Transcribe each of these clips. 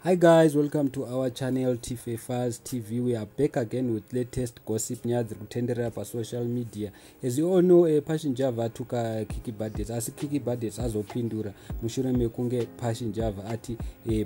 Hi guys, welcome to our channel, TFA Files TV. We are back again with latest gossip, nyaya dziri kutenderera pasocial media. As you all know, Passion Java atuka Kiki Badass, asi Kiki Badass azopindura mushure mekunge Passion Java ati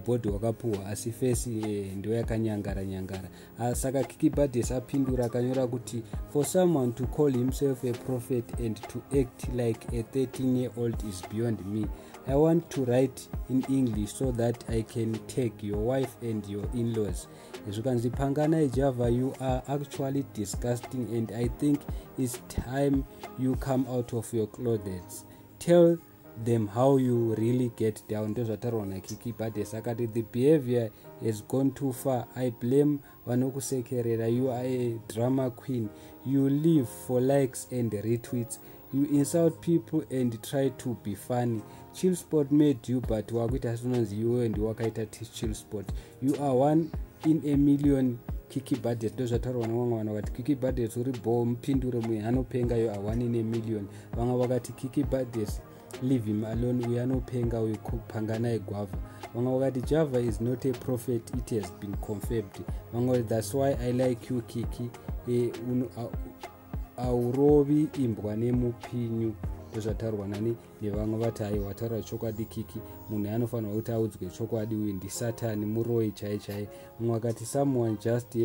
body wakapuhwa asi face ndo yakanyangara nyangara. Saka Kiki Badass apindura, akanyora kuti, "For someone to call himself a prophet and to act like a 13-year old is beyond me. I want to write in English so that I can tag your wife and your in-laws." Zvikanzi, "Panganai Java, you are actually disgusting and I think it's time you come out of your closets. Tell them how you really get down." Ndozvataurwa naKiki Badass. Akati, "The behavior has gone too far. I blame vanokusekerera. You are a drama queen. You live for likes and retweets. You insult people and try to be funny. Chillspot made you, but wakuita sinonzi iwewe ndiwakaita Chillspot. You are one in a million, Kiki Badass." Ndozvataurwa nevamwe vanhu. Vakati, "Kiki Badass uri bo, mupindure muye anopenga. You are one in a million." Vamwe vakati, "Kiki Badass, leave him alone, uyu anopenga uyu, Panganai Gwavha." Vamwe vakati, "Java is not a prophet, it has been confirmed." Vamwe, "That's why I like you, Kiki, aurovi imbwa nemupinyu." Ndozvataurwa nani nevamwe. Vati, "Aiwa, taura chokwadi, Kiki. Munhu anofanirwa kuti audzwe chokwadi. Uyu ndisatani, muroi chai chai." Mumwe akati, "Someone just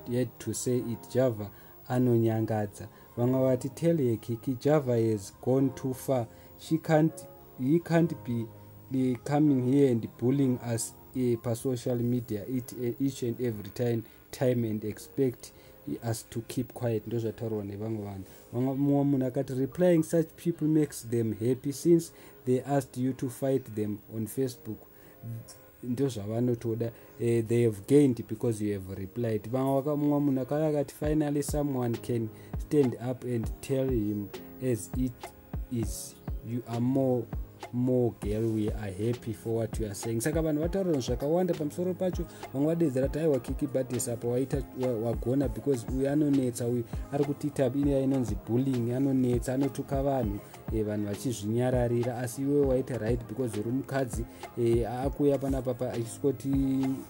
yet to say it, Java anonyangadza." Vamwe vati, "Tell her, Kiki, Java has gone too far. She can't, he can't be coming here and bullying us pasocial media each and every time and expect us to keep quiet." Ndozvataurwa nevamwe vanhu. Mumwe munhu akati, "Replying such people makes them happy. Since they asked you to fight them on Facebook, ndozvavanotoda. They have gained because you have replied." Mumwe munhu akauya akati, "Finally someone can stand up and tell him as it is. You are more girl. We are happy for what you are saying." Saka vanhu vataura zvakawanda pamusoro pacho. Vamwe vadedzera ti, "Aiwa, Kiki Badass, apa waita wagona because uyu anonetsa uyu, ari kutiita ine inonzi bullying, anonetsa, anotuka vanhu, vanhu vachizvinyararira. Asi iwe waita right because uri mukadzi. Akuuya panapa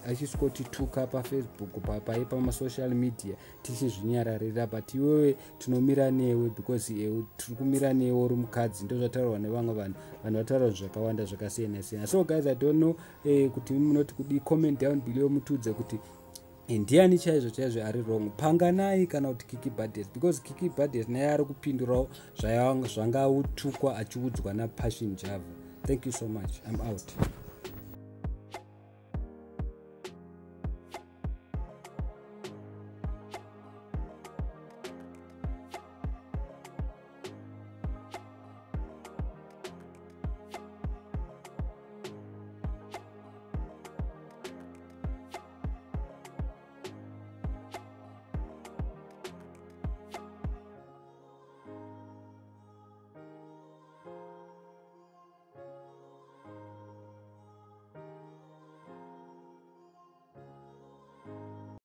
achisvikotituka paFacebook, pai pamasocial media, tichizvinyararira, but iwewe tinomira newe because tiri kumira newe, uri mukadzi." Ndozvataurwa nevamwe vanhu. Vanhu vataura zvakawanda zvakasiyana siyana. So guys, I don't know kuti munoti kudi. Comment down below, mutiudze kuti ndiani chaizvo chaizvo ari wrong, Panganai kana kuti Kiki Badass, because Kiki Badass naye ari kupindurawo zvangautukwa achiudzwa naPassion Java. Thank you so much. I'm out.